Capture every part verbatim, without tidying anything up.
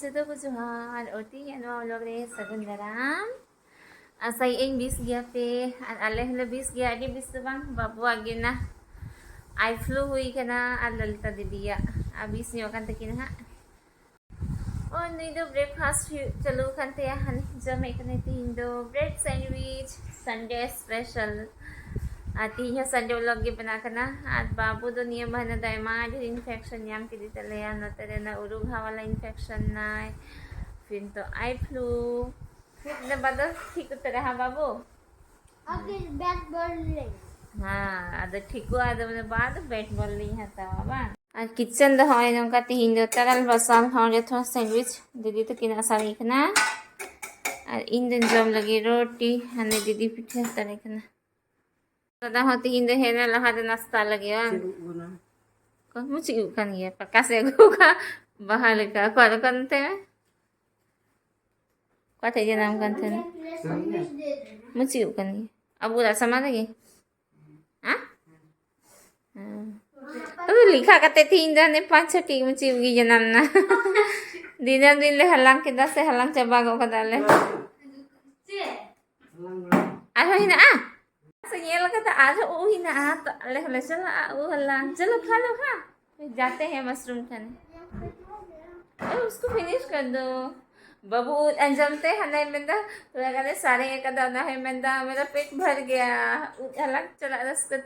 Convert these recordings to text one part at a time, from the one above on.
ᱡᱚᱛᱚ ᱠᱚ ᱡᱚᱦᱟᱨ, ᱚᱨ ᱴᱤ ᱤᱧᱟᱹᱜ ᱱᱚᱣᱟ vlog ᱨᱮ ᱥᱟᱹᱜᱩᱱ ᱫᱟᱨᱟᱢ᱾ ᱟᱥᱟᱭᱟᱹᱧ ᱵᱮᱥ ᱜᱮᱭᱟ ᱯᱮ, ᱟᱨ ᱟᱞᱮ ᱦᱚᱸᱞᱮ ᱵᱮᱥ ᱜᱮᱭᱟ, ᱟᱹᱰᱤ ᱵᱮᱥ ᱫᱚ ᱵᱟᱝ, ᱵᱟᱹᱵᱩᱣᱟᱜ ᱜᱮ ᱱᱟ eye flu ᱦᱩᱭ ᱠᱟᱱᱟ, ᱟᱨ ᱞᱚᱞᱤᱛᱟ ᱫᱤᱫᱤᱭᱟᱜ ᱟᱨ ᱵᱮᱥ ᱧᱚᱜ ᱠᱟᱱ ᱛᱟᱹᱠᱤᱱᱟ ᱦᱟᱸᱜ᱾ ᱳ, ᱱᱩᱭ ᱫᱚ breakfast ᱦᱩᱭᱩᱜ ᱪᱟᱹᱞᱩ ᱠᱟᱱ ᱛᱟᱭᱟ, ᱦᱟᱱᱮ ᱡᱚᱢᱮᱫ ᱠᱟᱱᱟᱭ ᱛᱤᱦᱤᱧ ᱫᱚ bread sandwich, Sunday special᱾ ᱟᱨ ᱛᱤᱦᱤᱧ ᱦᱚᱸ Sunday vlog ᱜᱮ ᱵᱮᱱᱟᱜ ᱠᱟᱱᱟ᱾ ᱟᱨ ᱵᱟᱹᱵᱩ ᱫᱚ ᱱᱤᱭᱟᱹ ᱢᱟᱹᱦᱱᱟᱹ ᱫᱚ ᱟᱭᱢᱟ ᱰᱷᱮᱨ infection ᱧᱟᱢ ᱠᱮᱫᱮ ᱛᱟᱞᱮᱭᱟ, ᱱᱚᱛᱮ ᱨᱮ ᱱᱟ ᱩᱨᱩ ᱜᱷᱟ ᱣᱟᱞᱟ infection ᱱᱟᱭ, ᱯᱷᱤᱨ ᱱᱤᱛᱚᱜ eye flu, ᱯᱷᱤᱨ ᱤᱱᱟᱹ ᱵᱟᱫ ᱫᱚ ᱴᱷᱤᱠ ᱩᱛᱟᱹᱨᱟ ᱦᱟᱸ ᱵᱟᱹᱵᱩ? ᱟᱜᱮ bat ball ᱞᱮ᱾ ᱦᱮᱸ, ᱟᱫᱚ ᱴᱷᱤᱠᱚᱜᱼᱟ, ᱟᱫᱚ ᱢᱟᱱᱮ ᱵᱟᱫ bat ball ᱞᱤᱧ ᱦᱟᱛᱟᱣᱟ ᱵᱟᱝ? ᱟᱨ kitchen ᱫᱚ ᱦᱚᱸᱜᱼᱚᱭ ᱱᱚᱝᱠᱟ ᱛᱤᱦᱤᱧ ᱫᱚ ᱛᱟᱨᱟᱞ ᱵᱟᱥᱟᱞ, ᱦᱚᱸ ᱡᱚᱛᱚ sandwich ᱫᱤᱫᱤ ᱛᱟᱹᱠᱤᱱᱟᱜ ᱥᱟᱵ ᱦᱩᱭ ᱠᱟᱱᱟ᱾ ᱟᱨ ᱤᱧ ᱫᱚᱧ ᱡᱚᱢ ᱞᱟᱹᱜᱤᱫ ᱨᱩᱴᱤ, ᱦᱟᱱᱮ ᱫᱤᱫᱤ ᱯᱤᱴᱷᱟᱹ ᱦᱟᱛᱟᱲ ᱠᱟᱱᱟ᱾ ᱫᱟᱫᱟ ᱦᱚᱸ ᱛᱤᱦᱤᱧ ᱫᱚ ᱦᱮᱡ ᱮᱱᱟ ᱞᱟᱦᱟ ᱨᱮ ᱱᱟᱥᱛᱟ ᱞᱟᱹᱜᱤᱫ ᱵᱟᱝ? ᱪᱮᱫ ᱩᱫ ᱠᱟᱱᱟ? ᱠᱚ ᱢᱩᱪᱤ ᱩᱫ ᱠᱟᱱ ᱜᱮᱭᱟ, ᱯᱟᱠᱟ ᱥᱮ ᱟᱹᱜᱩ ᱠᱟᱜ ᱵᱟᱦᱟ ᱞᱮᱠᱟ᱾ ᱚᱠᱟ ᱨᱮ ᱠᱟᱱ ᱛᱮ? ᱚᱠᱟ ᱴᱷᱮᱡ ᱡᱟᱱᱟᱢ ᱠᱟᱱ ᱛᱟᱦᱮᱱᱟ? ᱥᱟᱹᱨᱤ ᱜᱮ? ᱢᱩᱪᱤ ᱩᱫ ᱠᱟᱱ ᱜᱮᱭᱟ᱾ ᱟᱵᱚ ᱚᱲᱟᱜ ᱥᱟᱢᱟᱝ ᱨᱮᱜᱮ? ᱦᱮᱸ? ᱦᱮᱸ᱾ ᱟᱫᱚ ᱞᱮᱠᱷᱟ ᱠᱟᱛᱮ ᱛᱤᱦᱤᱧ ᱫᱚ ᱦᱟᱱᱮ ᱯᱟᱸᱪ ᱪᱷᱚᱴᱤ ᱢᱩᱪᱤ ᱩᱫ ᱜᱮ ᱡᱟᱱᱟᱢ ᱱᱟ᱾ ᱫᱤᱱᱟᱹᱢ ᱫᱤᱱ ᱞᱮ ᱦᱟᱞᱟᱝ ᱠᱮᱫᱟ ᱥᱮ ᱦᱟᱞᱟᱝ ᱪᱟᱵᱟ ᱜᱚᱫ ᱠᱟᱫᱟ ᱞᱮ᱾ ᱟᱨᱦᱚᱸ ᱦᱮᱱᱟᱜᱼᱟ? ᱥᱮ ᱧᱮᱞ ᱠᱟᱫᱟ ᱟᱨᱦᱚᱸ ᱩᱫ ᱦᱮᱱᱟᱜᱼᱟ, ᱛᱚ ᱟᱞᱮ ᱦᱚᱸᱞᱮ ᱪᱟᱞᱟᱜᱼᱟ ᱩᱫ ᱦᱟᱞᱟᱝ᱾ ᱪᱚᱞᱚ ᱠᱷᱟ ᱞᱳ ᱦᱟᱸ, ᱡᱟᱛᱮ ᱦᱮᱸ ᱢᱟᱥᱨᱩᱢ ᱠᱷᱟᱱ᱾ ᱮ, ᱩᱥᱠᱳ ᱯᱷᱤᱱᱤᱥ ᱠᱟᱨ ᱫᱳ᱾ ᱵᱟᱹᱵᱩ ᱩᱫ ᱟᱸᱡᱚᱢ ᱛᱮ ᱦᱟᱱᱮᱭ ᱢᱮᱱᱫᱟ, ᱛᱷᱚᱲᱟ ᱜᱟᱱᱮ ᱥᱟᱨᱮᱡ ᱟᱠᱟᱫᱟ, ᱚᱱᱟ ᱦᱚᱸᱭ ᱢᱮᱱᱫᱟ, ᱢᱮᱨᱟ ᱯᱮᱴ ᱵᱷᱟᱨ ᱜᱮᱭᱟ᱾ ᱩᱫ ᱦᱟᱞᱟᱝ ᱪᱟᱞᱟᱜ ᱨᱟᱹᱥᱠᱟᱹ᱾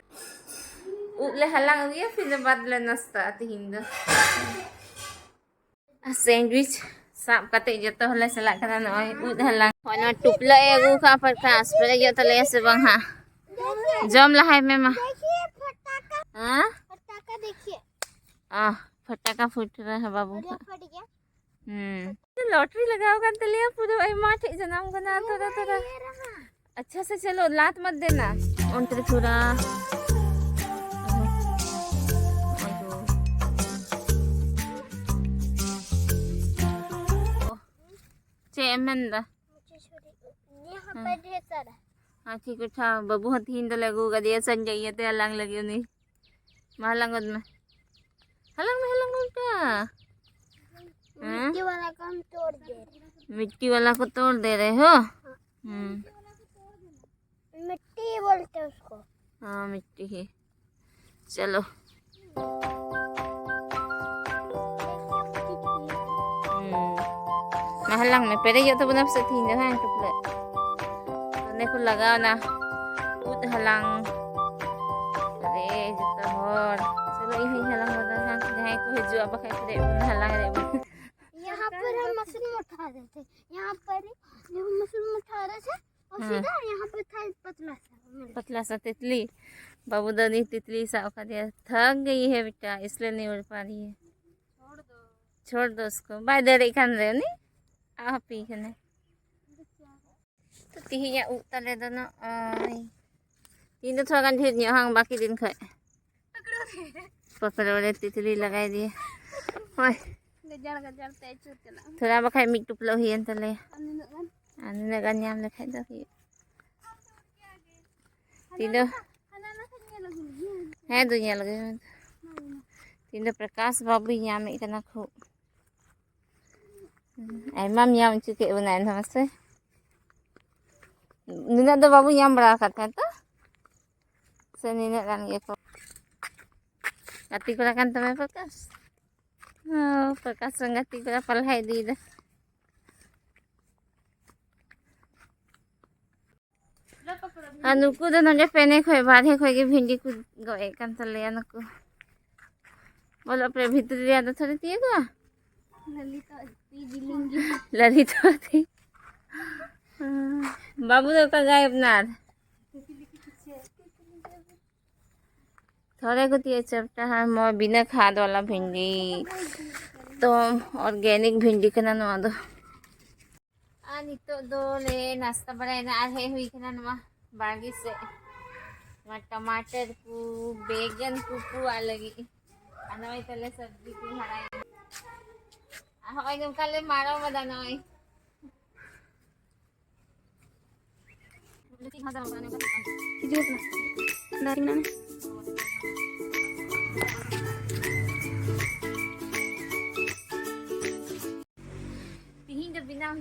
ᱩᱫ ᱞᱮ ᱦᱟᱞᱟᱝ ᱟᱹᱜᱩᱭᱟ, ᱯᱷᱤᱨ ᱵᱟᱫ ᱞᱮ ᱱᱟᱥᱛᱟᱜᱼᱟ ᱛᱤᱦᱤᱧ ᱫᱚ᱾ ᱥᱮᱱᱰᱣᱤᱪ ᱥᱟᱵ ᱠᱟᱛᱮ ᱡᱚᱛᱚ ᱦᱚᱲᱞᱮ ᱪᱟᱞᱟᱜ ᱠᱟᱱᱟ᱾ ᱱᱚᱜᱼᱚᱭ ᱩᱫ ᱦᱟᱞᱟᱝ᱾ ᱱᱚᱜᱼᱚᱭ ᱱᱚᱣᱟ ᱴᱩᱯᱞᱟᱹᱜ ᱮ ᱟᱹᱜᱩ ᱠᱟᱜᱼᱟ, ᱯᱮᱨᱮᱡᱚᱜ ᱛᱟᱞᱮᱭᱟ ᱥᱮ ᱵᱟᱝ ᱦᱟᱸᱜ? ᱡᱚᱢ ᱞᱟᱦᱟᱭ ᱢᱮ ᱢᱟ᱾ देखिए, फटाका। ᱦᱮᱸ? फटाका देखिए। ᱟᱦ, ᱯᱷᱟᱴᱟᱠᱟ ᱯᱷᱩᱴ ᱨᱮ ᱦᱮ ᱵᱟᱹᱵᱩ᱾ ᱯᱩᱨᱟᱹ ᱯᱷᱟᱴ ᱜᱮᱭᱟ। ᱦᱩᱸ᱾ ᱞᱚᱴᱨᱤ ᱞᱟᱜᱟᱣ ᱠᱟᱱ ᱛᱟᱞᱮᱭᱟ, ᱯᱩᱨᱟᱹ ᱟᱭᱢᱟ ᱴᱷᱮᱡ ᱡᱟᱱᱟᱢ ᱠᱟᱱᱟ, ᱛᱷᱚᱲᱟ ᱛᱷᱚᱲᱟ। अच्छा से चलो, लात मत देना। ᱚᱱᱛᱮ ᱨᱮ ᱛᱷᱚᱲᱟ। ᱪᱮᱫ ᱮᱢ ᱢᱮᱱᱫᱟ? यहाँ पे ढेर सारा। ᱦᱟᱹᱛᱤ ᱠᱚᱴᱷᱟ ᱵᱟᱹᱵᱩ ᱦᱚᱸ ᱛᱤᱦᱤᱧ ᱫᱚᱞᱮ ᱟᱹᱜᱩ ᱠᱟᱫᱮᱭᱟ ᱥᱟᱱᱡᱟᱭ ᱤᱭᱟᱹᱛᱮ ᱦᱟᱞᱟᱝ ᱞᱟᱹᱜᱤᱫ ᱩᱱᱤ᱾ ᱢᱟ ᱦᱟᱞᱟᱝ ᱜᱚᱫ ᱢᱮ᱾ ᱦᱟᱞᱟᱝ ᱢᱮ, ᱦᱟᱞᱟᱝ ᱢᱮ ᱩᱞᱴᱟ᱾ ᱦᱮᱸ? ᱢᱤᱫᱴᱮᱡ ᱵᱟᱞᱟ ᱠᱚ हम तोड़ दे रहे। मिट्टी वाला को तोड़ दे रहे हो? हम्म। मिट्टी ही बोलते हैं उसको। हाँ, मिट्टी ही। चलो। हम्म। ᱢᱟ ᱦᱟᱞᱟᱝ ᱢᱮ, ᱯᱮᱨᱮᱡᱚᱜ ᱛᱟᱵᱚᱱᱟ ᱯᱟᱥᱮ ᱛᱤᱦᱤᱧ ᱫᱚ, ᱦᱮᱸ, ᱴᱩᱯᱞᱟᱹᱜ᱾ ᱚᱱᱮ ᱠᱚ ᱞᱟᱜᱟᱣᱱᱟ ᱩᱫ ᱦᱟᱞᱟᱝ ᱨᱮ ᱡᱚᱛᱚ ᱦᱚᱲ᱾ ᱪᱚᱞᱚ, ᱤᱧ ᱦᱚᱸᱧ ᱦᱟᱞᱟᱝ ᱜᱚᱫᱟ, ᱦᱮᱸ, ᱡᱟᱦᱟᱸᱭ ᱠᱚ ᱦᱤᱡᱩᱜᱼᱟ, ᱵᱟᱠᱷᱟᱡ ᱯᱮᱨᱮᱡ ᱵᱚᱱ ᱦᱟᱞᱟᱝ ᱨᱮ ᱵᱚᱱ᱾ यहाँ पर हम मसूर उठा रहे थे, यहाँ पर ही, यहाँ मसूर उठा रहे थे, और हाँ। सीधा यहाँ पे था पतला सा। पतला सा तितली। बाबू दादी तितली साफ कर दिया। थक गई है बेटा, इसलिए नहीं उड़ पा रही है। छोड़ दो। छोड़ दो उसको। बाय दे रही खान रहे नहीं। आप ही खाने। तो तिहिया उतारे दोनों। आई। तीन तो थोड़ा गान ढेर नहीं, हाँ, बाकी दिन खाए। पकड़ो रे। पकड़ो रे, तितली लगाई दिए। ओए। गजड़ गजड़ ते चूर के ना। थोड़ा बखाई मिट टुपलो ही अंतले। अन्य लोगन। ᱟᱨ ᱱᱤᱱᱟᱹᱜ ᱜᱟᱱ ᱧᱟᱢ ᱞᱮᱠᱷᱟᱡ ᱫᱚ ᱦᱩᱭᱩᱜ᱾ ᱛᱤᱱᱟᱹᱜ? ᱦᱮᱸ, ᱫᱩᱧ ᱧᱮᱞ ᱟᱹᱜᱩᱭ ᱢᱮ᱾ ᱛᱤᱦᱤᱧ ᱫᱚ ᱯᱨᱚᱠᱟᱥ ᱵᱟᱹᱵᱩᱭ ᱧᱟᱢᱮᱫ ᱠᱟᱱᱟ ᱠᱷᱩᱵ᱾ ᱟᱭᱢᱟᱢ ᱧᱟᱢ ᱦᱚᱪᱚ ᱠᱮᱫ ᱵᱚᱱᱟ ᱮᱱᱦᱚᱸ ᱢᱟᱥᱮ᱾ ᱱᱤᱱᱟᱹᱜ ᱫᱚ ᱵᱟᱵᱚ ᱧᱟᱢ ᱵᱟᱲᱟ ᱟᱠᱟᱫ ᱛᱟᱦᱮᱸ ᱛᱚ᱾ ᱥᱮ ᱱᱤᱱᱟᱹᱜ ᱜᱟᱱ ᱜᱮᱠᱚ ᱜᱟᱛᱮ ᱠᱚᱲᱟ ᱠᱟᱱ ᱛᱟᱢᱟ ᱯᱨᱚᱠᱟᱥ? ᱦᱚᱸ, ᱯᱨᱚᱠᱟᱥ ᱨᱮᱱ ᱜᱟᱛᱮ ᱠᱚᱲᱟ ᱯᱟᱞᱦᱟ ᱤᱫᱤᱭᱮᱫᱟ᱾ ᱟᱨ ᱱᱩᱠᱩ ᱫᱚ ᱱᱚᱰᱮ ᱯᱮᱱᱮ ᱠᱷᱚᱡ, ᱵᱟᱨᱦᱮ ᱠᱷᱚᱡ ᱜᱮ ᱵᱷᱤᱱᱰᱤ ᱠᱚ ᱜᱚᱜ ᱮᱫ ᱠᱟᱱ ᱛᱟᱞᱮᱭᱟ ᱱᱩᱠᱩ᱾ ᱵᱚᱞᱚ ᱯᱮ ᱵᱷᱤᱛᱨᱤ ᱨᱮᱭᱟᱜ ᱫᱚ ᱛᱷᱚᱲᱮ ᱛᱤᱭᱳᱜᱚᱜᱼᱟ᱾ ᱞᱟᱞᱤᱛᱟ ᱛᱤ ᱡᱤᱞᱤᱧ ᱜᱮ᱾ ᱞᱟᱞᱤᱛᱟ ᱛᱤ᱾ ᱵᱟᱹᱵᱩ ᱫᱚ ᱚᱠᱟ ᱜᱟᱭᱮᱵ ᱱᱟᱨ? ᱛᱷᱚᱲᱮ ᱠᱚ ᱛᱤᱭᱳᱜ ᱪᱟᱯᱴᱟ ᱦᱟᱲᱢᱚ ᱵᱤᱱᱟᱹ ᱠᱷᱟᱫ ᱣᱟᱞᱟ ᱵᱷᱤᱱᱰᱤ᱾ ᱛᱚ ᱚᱨᱜᱮᱱᱤᱠ ᱵᱷᱤᱱᱰᱤ ᱠᱟᱱᱟ ᱱᱚᱣᱟ ᱫᱚ᱾ ᱟᱨ ᱱᱤᱛᱚᱜ ᱫᱚ ᱞᱮ ᱱᱟᱥᱛᱟ ᱵᱟᱲᱟᱭᱮᱱᱟ ᱟᱨ ᱦᱮᱡ ᱦᱩᱭ ᱠᱟᱱᱟ ᱱᱚᱣᱟ ᱵᱟᱲᱜᱮ ᱥᱮᱫ᱾ ᱱᱚᱣᱟ ᱴᱟᱢᱟᱴᱟᱨ ᱠᱚ, ᱵᱮᱜᱟᱱ ᱠᱚ ᱯᱩᱣᱟᱜ ᱞᱟᱹᱜᱤᱫ᱾ ᱟᱨ ᱱᱚᱜᱼᱚᱭ ᱛᱟᱞᱮ ᱥᱚᱵᱽᱡᱤ ᱠᱚ ᱦᱟᱨᱟᱭᱮᱱᱟ᱾ ᱟᱨ ᱦᱚᱸᱜᱼᱚᱭ ᱱᱚᱝᱠᱟ ᱞᱮ ᱢᱟᱨᱟᱣ ᱠᱟᱫᱟ ᱱᱚᱜᱼᱚᱭ᱾ ᱦᱤᱡᱩᱜ ᱠᱟᱱᱟ᱾ ᱫᱟᱨᱮ ᱢᱮᱱᱟᱜᱼᱟ᱾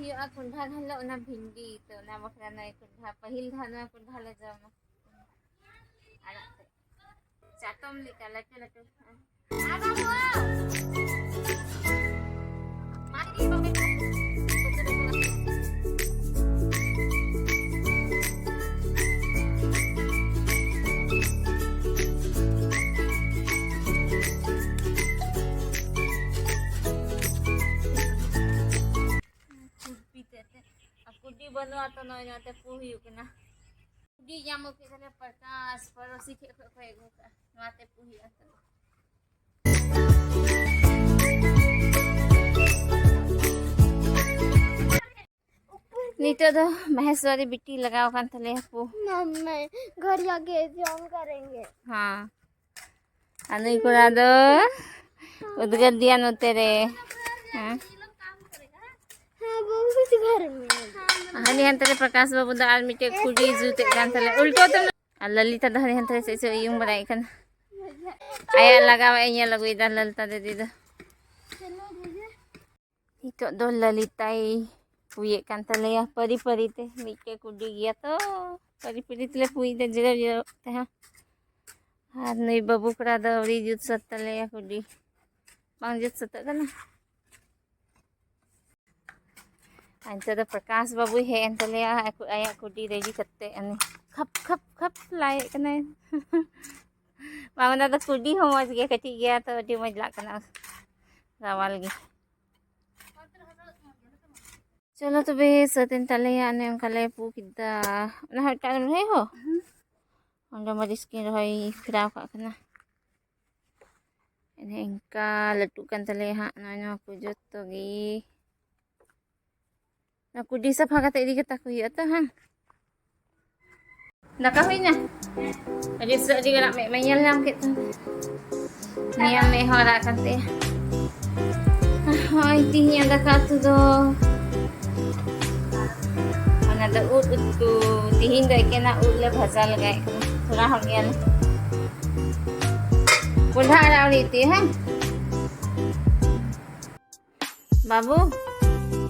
ᱦᱩᱭᱩᱜᱼᱟ ᱠᱚᱸᱰᱷᱟ ᱜᱷᱟᱞᱚᱜ, ᱚᱱᱟ ᱵᱷᱤᱱᱰᱤ, ᱛᱚ ᱚᱱᱟ ᱵᱟᱠᱷᱨᱟ ᱱᱚᱜᱼᱚᱭ ᱠᱚᱸᱰᱷᱟ, ᱯᱟᱹᱦᱤᱞ ᱫᱷᱟᱣ ᱱᱚᱣᱟ ᱠᱚᱸᱰᱷᱟ ᱞᱮ ᱡᱚᱢᱟ᱾ ᱟᱲᱟᱜ ᱛᱮ ᱪᱟᱛᱚᱢ ᱞᱮᱠᱟ ᱞᱟᱹᱴᱩ ᱞᱟᱹᱴᱩ᱾ ᱟᱨ ᱵᱟᱹᱵᱩ! ᱢᱟ ᱤᱫᱤ ᱵᱟᱹᱵᱩ᱾ ᱠᱩᱰᱤ ᱵᱟᱹᱱᱩᱜᱼᱟ ᱛᱚ, ᱱᱚᱜᱼᱚᱭ ᱱᱚᱛᱮ ᱯᱩ ᱦᱩᱭᱩᱜ ᱠᱟᱱᱟ᱾ ᱠᱩᱰᱤ ᱧᱟᱢ ᱠᱮᱫ ᱛᱟᱞᱮ ᱯᱨᱚᱠᱟᱥ, ᱯᱚᱲᱚᱥᱤ ᱴᱷᱮᱡ ᱠᱷᱚᱡ ᱠᱚ ᱟᱹᱜᱩ ᱠᱟᱜᱼᱟ᱾ ᱱᱚᱣᱟᱛᱮ ᱯᱩ ᱦᱩᱭᱩᱜᱼᱟ ᱛᱚ᱾ ᱱᱤᱛᱚᱜ ᱫᱚ ᱢᱟᱦᱮᱥᱣᱟᱨᱤ ᱵᱤᱴᱤ ᱞᱟᱜᱟᱣ ᱟᱠᱟᱱ ᱛᱟᱞᱮᱭᱟ ᱯᱩ᱾ मम्मी, घर जाके एग्जाम करेंगे। हाँ। ᱟᱨ ᱱᱩᱭ ᱠᱚᱲᱟ ᱫᱚ ᱩᱫᱽᱜᱟᱹᱨ ᱫᱤᱭᱟ ᱱᱚᱛᱮ ᱨᱮ᱾ ᱦᱮᱸ? हाँ, बहुत गर्मी है। ᱦᱟᱹᱱᱤ ᱦᱟᱱᱛᱮ ᱨᱮ ᱯᱨᱚᱠᱟᱥ ᱵᱟᱹᱵᱩ ᱫᱚ ᱟᱨ ᱢᱤᱫᱴᱮᱡ ᱠᱩᱰᱤ ᱡᱩᱛᱮᱫ ᱠᱟᱱ ᱛᱟᱞᱮ, ᱩᱞᱴᱟᱹ ᱛᱮ᱾ ᱟᱨ ᱞᱟᱞᱤᱛᱟ ᱫᱚ ᱦᱟᱹᱱᱤ ᱦᱟᱱᱛᱮ ᱨᱮ ᱪᱮᱫ ᱪᱚ ᱤᱭᱩᱝ ᱵᱟᱲᱟᱭᱮᱫ ᱠᱟᱱᱟ᱾ ᱟᱭᱟᱜ ᱞᱟᱜᱟᱣᱟᱜ ᱮ ᱧᱮᱞ ᱟᱹᱜᱩᱭᱮᱫᱟ ᱞᱟᱞᱤᱛᱟ ᱫᱤᱫᱤ ᱫᱚ᱾ ᱱᱤᱛᱚᱜ ᱫᱚ ᱞᱟᱞᱤᱛᱟᱭ ᱯᱩᱭᱮᱫ ᱠᱟᱱ ᱛᱟᱞᱮᱭᱟ ᱯᱟᱹᱨᱤ ᱯᱟᱹᱨᱤ ᱛᱮ᱾ ᱢᱤᱫᱴᱮᱡ ᱠᱩᱰᱤ ᱜᱮᱭᱟ ᱛᱚ, ᱯᱟᱹᱨᱤ ᱯᱟᱹᱨᱤ ᱛᱮᱞᱮ ᱯᱩᱭᱮᱫᱟ ᱡᱤᱨᱟᱹᱣ ᱡᱤᱨᱟᱹᱣ ᱛᱮᱦᱚᱸ᱾ ᱟᱨ ᱱᱩᱭ ᱵᱟᱹᱵᱩ ᱠᱚᱲᱟ ᱫᱚ ᱟᱹᱣᱨᱤ ᱡᱩᱛ ᱥᱟᱹᱛ ᱛᱟᱞᱮᱭᱟ ᱠᱩᱰᱤ, ᱵᱟᱝ ᱡᱩᱛ ᱥᱟᱹᱛᱟᱹᱜ ᱠᱟᱱᱟ᱾ ᱟᱨ ᱱᱤᱛᱚᱜ ᱫᱚ ᱯᱨᱚᱠᱟᱥ ᱵᱟᱹᱵᱩᱭ ᱦᱮᱡ ᱮᱱ ᱛᱟᱞᱮᱭᱟ, ᱟᱠᱚ, ᱟᱭᱟᱜ ᱠᱩᱰᱤ ᱨᱮᱰᱤ ᱠᱟᱛᱮ ᱩᱱᱤ ᱠᱷᱟᱯ ᱠᱷᱟᱯ ᱠᱷᱟᱯ ᱞᱟᱭᱮᱫ ᱠᱟᱱᱟᱭ᱾ ᱵᱟᱝ, ᱚᱱᱟ ᱫᱚ ᱠᱩᱰᱤ ᱦᱚᱸ ᱢᱚᱡᱽ ᱜᱮᱭᱟ, ᱠᱟᱹᱴᱤᱡ ᱜᱮᱭᱟ ᱛᱚ ᱟᱹᱰᱤ ᱢᱚᱡᱽ ᱞᱟᱜ ᱠᱟᱱᱟ, ᱨᱟᱣᱟᱞ ᱜᱮ᱾ ᱪᱚᱞᱚ ᱛᱚᱵᱮ ᱥᱟᱹᱛ ᱮᱱ ᱛᱟᱞᱮᱭᱟ, ᱚᱱᱮ ᱚᱱᱠᱟ ᱞᱮ ᱯᱩ ᱠᱮᱫᱟ᱾ ᱚᱱᱟ ᱦᱚᱸ ᱮᱴᱟᱜ ᱨᱮᱢ ᱨᱚᱦᱚᱭ ᱦᱚᱸ? ᱚᱸᱰᱮ ᱢᱟᱹᱨᱤᱪ ᱠᱤᱱ ᱨᱚᱦᱚᱭ ᱯᱷᱮᱨᱟᱣ ᱠᱟᱜ ᱠᱟᱱᱟ᱾ ᱮᱱᱮ ᱤᱱᱠᱟ ᱞᱟᱹᱴᱩᱜ ᱠᱟᱱ ᱛᱟᱞᱮᱭᱟ ᱦᱟᱸᱜ ᱱᱚᱜᱼᱚᱭ ᱱᱚᱣᱟ ᱠᱚ ᱡᱚᱛᱚ ᱜᱮ᱾ ᱚᱱᱟ ᱠᱩᱰᱤ ᱥᱟᱯᱷᱟ ᱠᱟᱛᱮ ᱤᱫᱤ ᱠᱟᱛᱟ ᱠᱚ ᱦᱩᱭᱩᱜᱼᱟ ᱛᱚ, ᱦᱟᱸ? ᱫᱟᱠᱟ ᱦᱩᱭᱱᱟ? ᱟᱹᱰᱤ ᱩᱥᱟᱹᱨᱟ ᱟᱹᱰᱤ ᱜᱟᱱ ᱢᱮᱫ ᱢᱟ ᱧᱮᱞ ᱧᱟᱢ ᱠᱮᱫ ᱛᱟᱢ᱾ ᱱᱤᱭᱟᱹ ᱢᱮᱫ ᱦᱚᱸ ᱨᱟᱜ ᱠᱟᱱ ᱛᱟᱭᱟ᱾ ᱦᱳᱭ, ᱛᱤᱦᱤᱧᱟᱜ ᱫᱟᱠᱟ ᱩᱛᱩ ᱫᱚ, ᱚᱱᱟ ᱫᱚ ᱩᱫ ᱩᱛᱩ᱾ ᱛᱤᱦᱤᱧ ᱫᱚ ᱮᱠᱮᱱᱟᱜ ᱩᱫ ᱞᱮ ᱵᱷᱟᱡᱟ ᱞᱮᱜᱟᱭᱮᱫ ᱠᱟᱱᱟ, ᱛᱷᱚᱲᱟ ᱦᱚᱲ ᱜᱮᱭᱟᱞᱮ᱾ ᱠᱚᱸᱰᱷᱟ ᱟᱲᱟᱜ ᱩᱞᱤ ᱩᱛᱩ, ᱦᱮᱸ? ᱵᱟᱹᱵᱩ,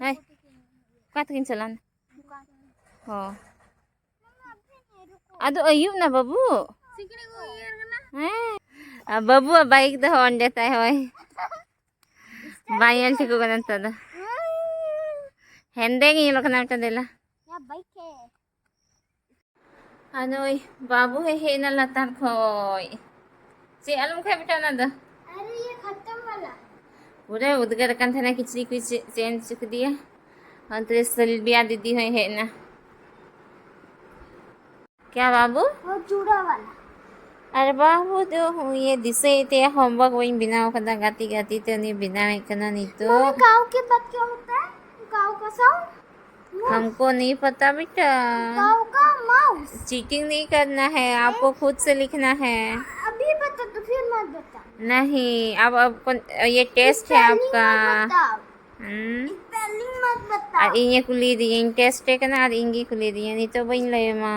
ᱦᱳᱭ᱾ ᱚᱠᱟ ᱛᱮᱠᱤᱱ ᱪᱟᱞᱟᱣᱱᱟ? ᱦᱚᱸ᱾ ᱟᱫᱚ ᱟᱹᱭᱩᱵ ᱱᱟ ᱵᱟᱹᱵᱩ᱾ ᱥᱤᱠᱲᱤᱡ ᱠᱚ ᱜᱮᱜᱮᱨ ᱠᱟᱱᱟ᱾ ᱦᱮᱸ᱾ ᱟᱨ ᱵᱟᱹᱵᱩᱣᱟᱜ ᱵᱟᱭᱤᱠ ᱫᱚ ᱚᱸᱰᱮ ᱛᱟᱭ, ᱦᱳᱭ᱾ ᱵᱟᱭ ᱧᱮᱞ ᱴᱷᱤᱠᱚᱜ ᱠᱟᱱᱟ ᱱᱮᱛᱟᱨ ᱫᱚ᱾ ᱦᱮᱸᱫᱮ ᱜᱮ ᱧᱮᱞᱚᱜ ᱠᱟᱱᱟ ᱢᱤᱫᱴᱟᱝ ᱫᱮᱞᱟ᱾ ᱭᱟ ᱵᱟᱭᱤᱠ ᱦᱮ᱾ ᱟᱨ ᱱᱩᱭ ᱵᱟᱹᱵᱩ ᱦᱚᱸᱭ ᱦᱮᱡ ᱮᱱᱟ ᱞᱟᱛᱟᱨ ᱠᱷᱚᱡ᱾ ᱪᱮᱫ ᱟᱞᱚᱢ ᱠᱷᱟᱭ ᱵᱮᱴᱟ ᱚᱱᱟ ᱫᱚ? ᱟᱨᱮ ᱭᱮ ᱠᱷᱟᱛᱟᱢ ᱣᱟᱞᱟ᱾ ᱯᱩᱨᱟᱹ ᱩᱫᱽᱜᱟᱹᱨ ᱟᱠᱟᱱ ᱛᱟᱦᱮᱱᱟ, ᱠᱤᱪᱨᱤᱡ ᱠᱚ ᱪᱮ-, ᱪᱮᱧᱡᱽ ᱦᱚᱪᱚ ᱠᱮᱫᱮᱭᱟ᱾ ᱚᱱᱛᱮ ᱨᱮ ᱥᱤᱞᱵᱤᱭᱟ ᱫᱤᱫᱤ ᱦᱚᱸᱭ ᱦᱮᱡ ᱮᱱᱟ᱾ ᱠᱭᱟ ᱵᱟᱹᱵᱩ? ᱦᱚᱸ, ᱪᱩᱲᱟ ᱣᱟᱞᱟ᱾ ᱟᱨ ᱵᱟᱹᱦᱩ ᱫᱚ ᱦᱩᱭᱮ ᱫᱤᱥᱟᱹᱭᱮᱫ ᱛᱟᱭᱟ, homework ᱵᱟᱹᱧ ᱵᱮᱱᱟᱣ ᱠᱟᱫᱟ, ᱜᱟᱛᱮ ᱜᱟᱛᱮ ᱛᱮ ᱩᱱᱤ ᱵᱮᱱᱟᱣᱮᱫ ᱠᱟᱱᱟ ᱱᱤᱛᱚᱜ᱾ काऊ के बात क्या होता है? काऊ का साउंड? हमको नहीं पता बेटा। काऊ का माउस। चीटिंग नहीं करना है, आपको खुद से लिखना है। अभी बता दो, फिर मत बता। नहीं, अब अब कौन, ये टेस्ट है आपका। हम्म। स्पेलिंग मत बता। ᱟᱨ ᱤᱧᱮ ᱠᱩᱞᱤᱭᱮᱫᱤᱧᱟᱹ, ᱤᱧ ᱴᱮᱥᱴ ᱮ ᱠᱟᱱᱟ ᱟᱨ ᱤᱧ ᱜᱮ ᱠᱩᱞᱤᱭᱮᱫᱤᱧᱟᱹ, ᱱᱤᱛᱚᱜ ᱵᱟᱹᱧ ᱞᱟᱹᱭᱟᱢᱟ᱾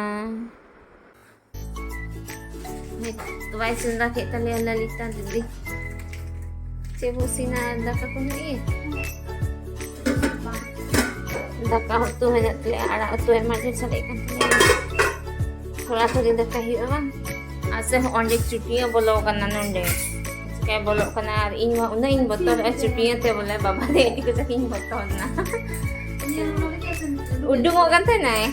ᱛᱚᱣᱟᱭ ᱪᱚᱸᱫᱟ ᱠᱮᱫ ᱛᱟᱞᱮᱭᱟ ᱞᱟᱞᱤᱛᱟ ᱫᱤᱫᱤ᱾ ᱪᱮᱫ ᱵᱚ ᱤᱥᱤᱱᱟ? ᱫᱟᱠᱟ ᱠᱚ ᱦᱩᱭᱩᱜ ᱜᱮ? ᱫᱟᱠᱟ ᱩᱛᱩ ᱦᱮᱱᱟᱜ ᱛᱟᱞᱮᱭᱟ, ᱟᱲᱟᱜ ᱩᱛᱩ ᱟᱭᱢᱟ ᱰᱷᱮᱨ ᱥᱟᱨᱮᱡ ᱠᱟᱱ ᱛᱟᱞᱮᱭᱟ᱾ ᱛᱷᱚᱲᱟ ᱛᱷᱚᱲᱤ ᱫᱟᱠᱟ ᱦᱩᱭᱩᱜᱼᱟ ᱵᱟᱝ? ᱟᱨ ᱥᱮ ᱦᱚᱸᱜᱼᱚᱸᱰᱮ ᱪᱩᱴᱤᱭᱟᱹ ᱵᱚᱞᱚ ᱠᱟᱱᱟ ᱱᱚᱸᱰᱮ᱾ ᱪᱤᱠᱟᱹᱭ ᱵᱚᱞᱚᱜ ᱠᱟᱱᱟ? ᱟᱨ ᱤᱧ ᱢᱟ ᱩᱱᱟᱹᱜ ᱤᱧ ᱵᱚᱛᱚᱨᱚᱜᱼᱟ ᱪᱩᱴᱤᱭᱟᱹ ᱛᱮ, ᱵᱚᱞᱮ ᱵᱟᱵᱟ ᱨᱮ ᱟᱹᱰᱤ ᱠᱟᱡᱟᱠ ᱤᱧ ᱵᱚᱛᱚᱨ ᱮᱱᱟ᱾ ᱩᱰᱩᱝᱚᱜ ᱠᱟᱱ ᱛᱟᱦᱮᱱᱟᱭ᱾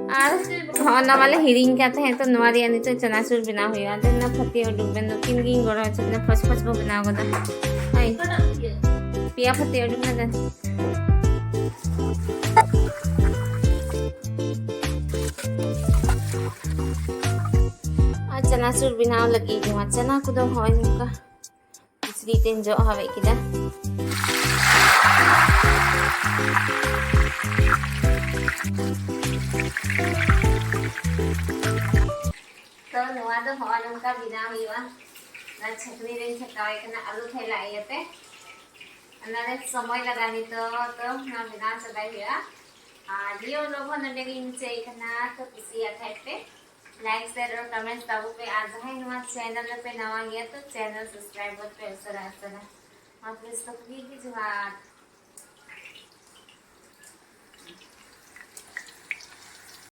ᱟᱨ ᱦᱚᱸ, ᱚᱱᱟ ᱢᱟᱞᱮ ᱦᱤᱲᱤᱧ ᱠᱟᱫ ᱛᱟᱦᱮᱸ, ᱛᱚ ᱱᱚᱣᱟ ᱨᱮᱭᱟᱜ ᱱᱤᱛᱚᱜ ᱪᱟᱱᱟᱪᱩᱨ ᱵᱮᱱᱟᱣ ᱦᱩᱭᱩᱜᱼᱟ᱾ ᱟᱫᱚ ᱚᱱᱟ ᱯᱷᱟᱹᱛᱭᱟᱹ ᱩᱰᱩᱠ ᱵᱮᱱ ᱫᱚ, ᱩᱱᱠᱤᱱ ᱜᱮᱧ ᱜᱚᱲᱚ ᱦᱚᱪᱚ ᱠᱤᱱᱟ, ᱯᱷᱟᱥ ᱯᱷᱟᱥ ᱵᱚ ᱵᱮᱱᱟᱣ ᱠᱟᱫᱟ᱾ ᱦᱳᱭ, ᱯᱮᱭᱟ ᱯᱷᱟᱹᱛᱭᱟᱹ ᱩᱰᱩᱠ ᱠᱟᱫᱟ᱾ ᱟᱨ ᱪᱟᱱᱟᱪᱩᱨ ᱵᱮᱱᱟᱣ ᱞᱟᱹᱜᱤᱫ ᱱᱚᱣᱟ ᱪᱟᱱᱟ ᱠᱚᱫᱚ ᱦᱚᱸᱜᱼᱚᱭ ᱱᱚᱝᱠᱟ ᱠᱤᱪᱨᱤᱡ ᱛᱮᱧ ᱡᱚᱜ ᱦᱟᱣᱮᱫ ᱠᱮᱫᱟ᱾ ᱛᱚ ᱱᱚᱣᱟ ᱫᱚ ᱦᱚᱸᱜᱼᱚ ᱱᱚᱝᱠᱟ ᱵᱮᱱᱟᱣ ᱦᱩᱭᱩᱜᱼᱟ᱾ ᱚᱱᱟ ᱪᱷᱟᱹᱠᱱᱤ ᱨᱮᱧ ᱪᱷᱟᱠᱟᱣᱮ ᱠᱟᱱᱟ ᱟᱹᱞᱩ ᱛᱷᱟᱭᱞᱟ ᱤᱭᱟᱹᱛᱮ᱾ ᱚᱱᱟᱨᱮ ᱥᱚᱢᱚᱭ ᱞᱟᱜᱟᱜᱼᱟ ᱱᱤᱛᱚᱜ, ᱛᱚ ᱱᱚᱣᱟ ᱵᱮᱱᱟᱣ ᱪᱟᱵᱟᱭ ᱦᱩᱭᱩᱜᱼᱟ᱾ ᱟᱨ ᱱᱤᱭᱟᱹ vlog ᱦᱚᱸ ᱱᱚᱰᱮ ᱜᱤᱧ ᱢᱩᱪᱟᱹᱫ ᱠᱟᱱᱟ᱾ ᱛᱚ ᱠᱩᱥᱤᱭᱟᱜ ᱠᱷᱟᱡ ᱯᱮ like, share ᱟᱨ comments ᱛᱟᱵᱚ ᱯᱮ᱾ ᱟᱨ ᱡᱟᱦᱟᱸᱭ ᱱᱚᱣᱟ channel ᱨᱮᱯᱮ ᱱᱟᱣᱟ ᱜᱮᱭᱟ ᱛᱚ channel subscribe ᱜᱚᱫ ᱯᱮ ᱩᱥᱟᱹᱨᱟ ᱩᱥᱟᱹᱨᱟ᱾ ᱢᱟ ᱛᱚᱵᱮ ᱡᱚᱛᱚ ᱠᱚᱜᱮ ᱡᱚᱦᱟᱨ᱾